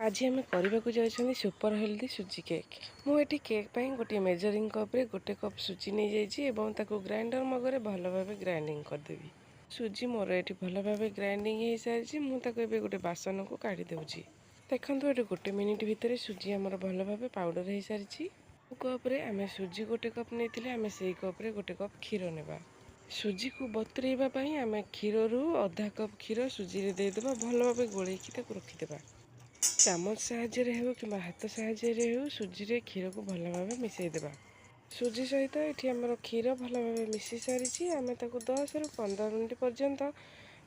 ଆଜି ଆମେ କରିବାକୁ ଯାଉଛନ୍ତି ସୁପର ହେଲ୍ଦି ସୁଜି କେକ୍। ମୁଁ ଏଠି କେକ୍ ପାଇଁ ଗୋଟିଏ ମେଜରିଂ କପ୍ରେ ଗୋଟେ କପ୍ ସୁଜି ନେଇଯାଇଛି ଏବଂ ତାକୁ ଗ୍ରାଇଣ୍ଡର ମଗରେ ଭଲ ଭାବେ ଗ୍ରାଇଣ୍ଡିଂ କରିଦେବି। ସୁଜି ମୋର ଏଠି ଭଲ ଭାବେ ଗ୍ରାଇଣ୍ଡିଂ ହେଇସାରିଛି। ମୁଁ ତାକୁ ଏବେ ଗୋଟେ ବାସନକୁ କାଢ଼ି ଦେଉଛି। ଦେଖନ୍ତୁ, ଏଠି ଗୋଟେ ମିନିଟ୍ ଭିତରେ ସୁଜି ଆମର ଭଲ ଭାବେ ପାଉଡ଼ର ହେଇସାରିଛି। କପ୍ରେ ଆମେ ସୁଜି ଗୋଟେ କପ୍ ନେଇଥିଲେ, ଆମେ ସେଇ କପ୍ରେ ଗୋଟେ କପ୍ କ୍ଷୀର ନେବା। ସୁଜିକୁ ବତୁରେଇବା ପାଇଁ ଆମେ କ୍ଷୀରରୁ ଅଧା କପ୍ କ୍ଷୀର ସୁଜିରେ ଦେଇଦେବା। ଭଲ ଭାବେ ଗୋଳେଇକି ତାକୁ ରଖିଦେବା। ଚାମଚ ସାହାଯ୍ୟରେ ହେଉ କିମ୍ବା ହାତ ସାହାଯ୍ୟରେ ହେଉ, ସୁଜିରେ କ୍ଷୀରକୁ ଭଲ ଭାବେ ମିଶାଇ ଦେବା। ସୁଜି ସହିତ ଏଠି ଆମର କ୍ଷୀର ଭଲ ଭାବେ ମିଶି ସାରିଛି। ଆମେ ତାକୁ 10ରୁ 15 ମିନିଟ୍ ପର୍ଯ୍ୟନ୍ତ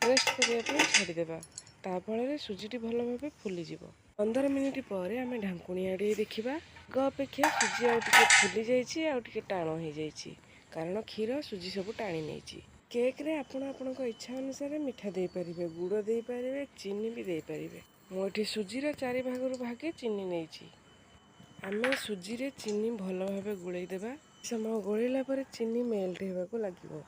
ରେଷ୍ଟ କରିବା ପାଇଁ ଛାଡ଼ିଦେବା। ତା ଫଳରେ ସୁଜିଟି ଭଲ ଭାବେ ଫୁଲିଯିବ। 15 ମିନିଟ୍ ପରେ ଆମେ ଢାଙ୍କୁଣୀ ଆଡ଼େଇ ଦେଖିବା। ଆଗ ଅପେକ୍ଷା ସୁଜି ଆଉ ଟିକେ ଫୁଲି ଯାଇଛି ଆଉ ଟିକେ ଟାଣ ହେଇଯାଇଛି, କାରଣ କ୍ଷୀର ସୁଜି ସବୁ ଟାଣି ନେଇଛି। କେକ୍ରେ ଆପଣ ଆପଣଙ୍କ ଇଚ୍ଛା ଅନୁସାରେ ମିଠା ଦେଇପାରିବେ, ଗୁଡ଼ ଦେଇପାରିବେ, ଚିନି ବି ଦେଇପାରିବେ। ମୁଁ ଏଠି ସୁଜିର ଚାରି ଭାଗରୁ ଭାଗେ ଚିନି ନେଇଛି। ଆମେ ସୁଜିରେ ଚିନି ଭଲ ଭାବେ ଗୋଳେଇ ଦେବା। ସମୟ ଗୋଳେଇଲା ପରେ ଚିନି ମେଲ୍ଟ ହେବାକୁ ଲାଗିବ।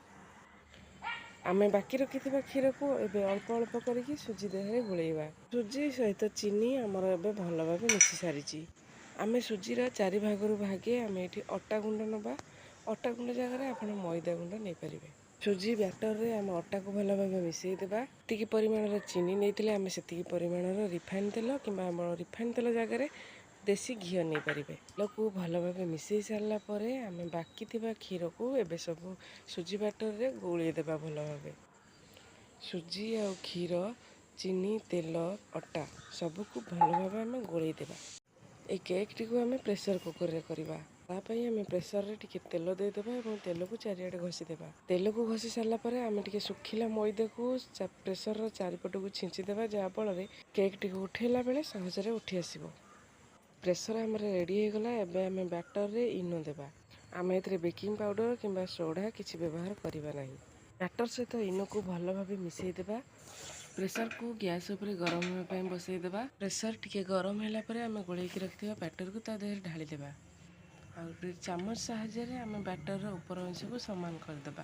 ଆମେ ବାକି ରଖିଥିବା କ୍ଷୀରକୁ ଏବେ ଅଳ୍ପ ଅଳ୍ପ କରିକି ସୁଜି ଦେହରେ ଗୋଳେଇବା। ସୁଜି ସହିତ ଚିନି ଆମର ଏବେ ଭଲ ଭାବେ ମିଶି ସାରିଛି। ଆମେ ସୁଜିର ଚାରି ଭାଗରୁ ଭାଗେ ଆମେ ଏଠି ଅଟା ଗୁଣ୍ଡ ନେବା। ଅଟା ଗୁଣ୍ଡ ଜାଗାରେ ଆପଣ ମଇଦା ଗୁଣ୍ଡ ନେଇପାରିବେ। ସୁଜି ବ୍ୟାଟରରେ ଆମେ ଅଟାକୁ ଭଲ ଭାବେ ମିଶାଇ ଦେବା। ଯେତିକି ପରିମାଣର ଚିନି ନେଇଥିଲେ, ଆମେ ସେତିକି ପରିମାଣର ରିଫାଇନ୍ ତେଲ କିମ୍ବା ଆମର ରିଫାଇନ୍ ତେଲ ଜାଗାରେ ଦେଶୀ ଘିଅ ନେଇପାରିବେ। ତେଲକୁ ଭଲ ଭାବେ ମିଶାଇ ସାରିଲା ପରେ ଆମେ ବାକି ଥିବା କ୍ଷୀରକୁ ଏବେ ସବୁ ସୁଜି ବ୍ୟାଟରରେ ଗୋଳେଇ ଦେବା ଭଲ ଭାବେ। ସୁଜି ଆଉ କ୍ଷୀର, ଚିନି, ତେଲ, ଅଟା ସବୁକୁ ଭଲ ଭାବେ ଆମେ ଗୋଳେଇ ଦେବା। ଏଇ କେକ୍ଟିକୁ ଆମେ ପ୍ରେସର କୁକରରେ କରିବା। ତା ପାଇଁ ଆମେ ପ୍ରେସରରେ ଟିକେ ତେଲ ଦେଇଦେବା ଏବଂ ତେଲକୁ ଚାରିଆଡ଼େ ଘଷିଦେବା। ତେଲକୁ ଘଷି ସାରିଲା ପରେ ଆମେ ଟିକେ ଶୁଖିଲା ମଇଦାକୁ ପ୍ରେସରର ଚାରିପଟକୁ ଛିଞ୍ଚି ଦେବା, ଯାହାଫଳରେ କେକ୍ଟିକୁ ଉଠେଇଲା ବେଳେ ସହଜରେ ଉଠି ଆସିବ। ପ୍ରେସର ଆମର ରେଡ଼ି ହେଇଗଲା। ଏବେ ଆମେ ବ୍ୟାଟରରେ ଇନୋ ଦେବା। ଆମେ ଏଥିରେ ବେକିଂ ପାଉଡ଼ର କିମ୍ବା ସୋଢ଼ା କିଛି ବ୍ୟବହାର କରିବା ନାହିଁ। ବ୍ୟାଟର ସହିତ ଇନୋକୁ ଭଲ ଭାବେ ମିଶାଇ ଦେବା। ପ୍ରେସରକୁ ଗ୍ୟାସ୍ ଉପରେ ଗରମ ହେବା ପାଇଁ ବସାଇ ଦେବା। ପ୍ରେସର ଟିକେ ଗରମ ହେଲା ପରେ ଆମେ ଗୋଳେଇକି ରଖିଥିବା ବ୍ୟାଟରକୁ ତା ଦେହରେ ଢାଳି ଦେବା। ଆଉ ଗୋଟେ ଚାମଚ ସାହାଯ୍ୟରେ ଆମେ ବ୍ୟାଟରର ଉପର ଅଂଶକୁ ସମାନ କରିଦେବା।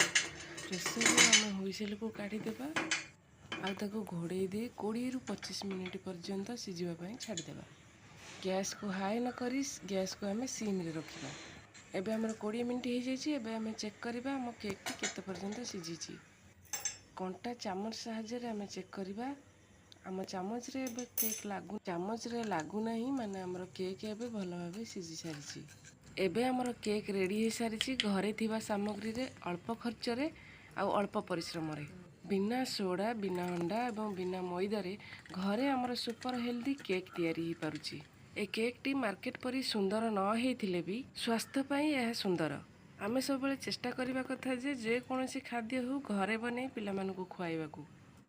ପ୍ରେସରରୁ ଆମେ ହୁଇସେଲକୁ କାଢ଼ିଦେବା ଆଉ ତାକୁ ଘୋଡ଼େଇ ଦେଇ 20ରୁ 25 ମିନିଟ୍ ପର୍ଯ୍ୟନ୍ତ ସିଝିବା ପାଇଁ ଛାଡ଼ିଦେବା। ଗ୍ୟାସ୍କୁ ହାଇ ନ କରି ଗ୍ୟାସ୍କୁ ଆମେ ସିମ୍ରେ ରଖିବା। ଏବେ ଆମର 20 ମିନିଟ୍ ହେଇଯାଇଛି। ଏବେ ଆମେ ଚେକ୍ କରିବା ଆମ କେକ୍ଟି କେତେ ପର୍ଯ୍ୟନ୍ତ ସିଝିଛି। କଣ୍ଟା ଚାମଚ ସାହାଯ୍ୟରେ ଆମେ ଚେକ୍ କରିବା। ଆମ ଚାମଚରେ ଏବେ କେକ୍ ଲାଗୁ ଚାମଚରେ ଲାଗୁନାହିଁ, ମାନେ ଆମର କେକ୍ ଏବେ ଭଲ ଭାବେ ସିଝି ସାରିଛି। ଏବେ ଆମର କେକ୍ ରେଡ଼ି ହେଇସାରିଛି। ଘରେ ଥିବା ସାମଗ୍ରୀରେ, ଅଳ୍ପ ଖର୍ଚ୍ଚରେ ଆଉ ଅଳ୍ପ ପରିଶ୍ରମରେ, ବିନା ସୋଡ଼ା, ବିନା ଅଣ୍ଡା ଏବଂ ବିନା ମଇଦାରେ ଘରେ ଆମର ସୁପର ହେଲ୍ଦି କେକ୍ ତିଆରି ହେଇପାରୁଛି। ଏ କେକ୍ଟି ମାର୍କେଟ ପରି ସୁନ୍ଦର ନ ହେଇଥିଲେ ବି ସ୍ୱାସ୍ଥ୍ୟ ପାଇଁ ଏହା ସୁନ୍ଦର। ଆମେ ସବୁବେଳେ ଚେଷ୍ଟା କରିବା କଥା ଯେ ଯେକୌଣସି ଖାଦ୍ୟ ହେଉ, ଘରେ ବନେଇ ପିଲାମାନଙ୍କୁ ଖୁଆଇବାକୁ।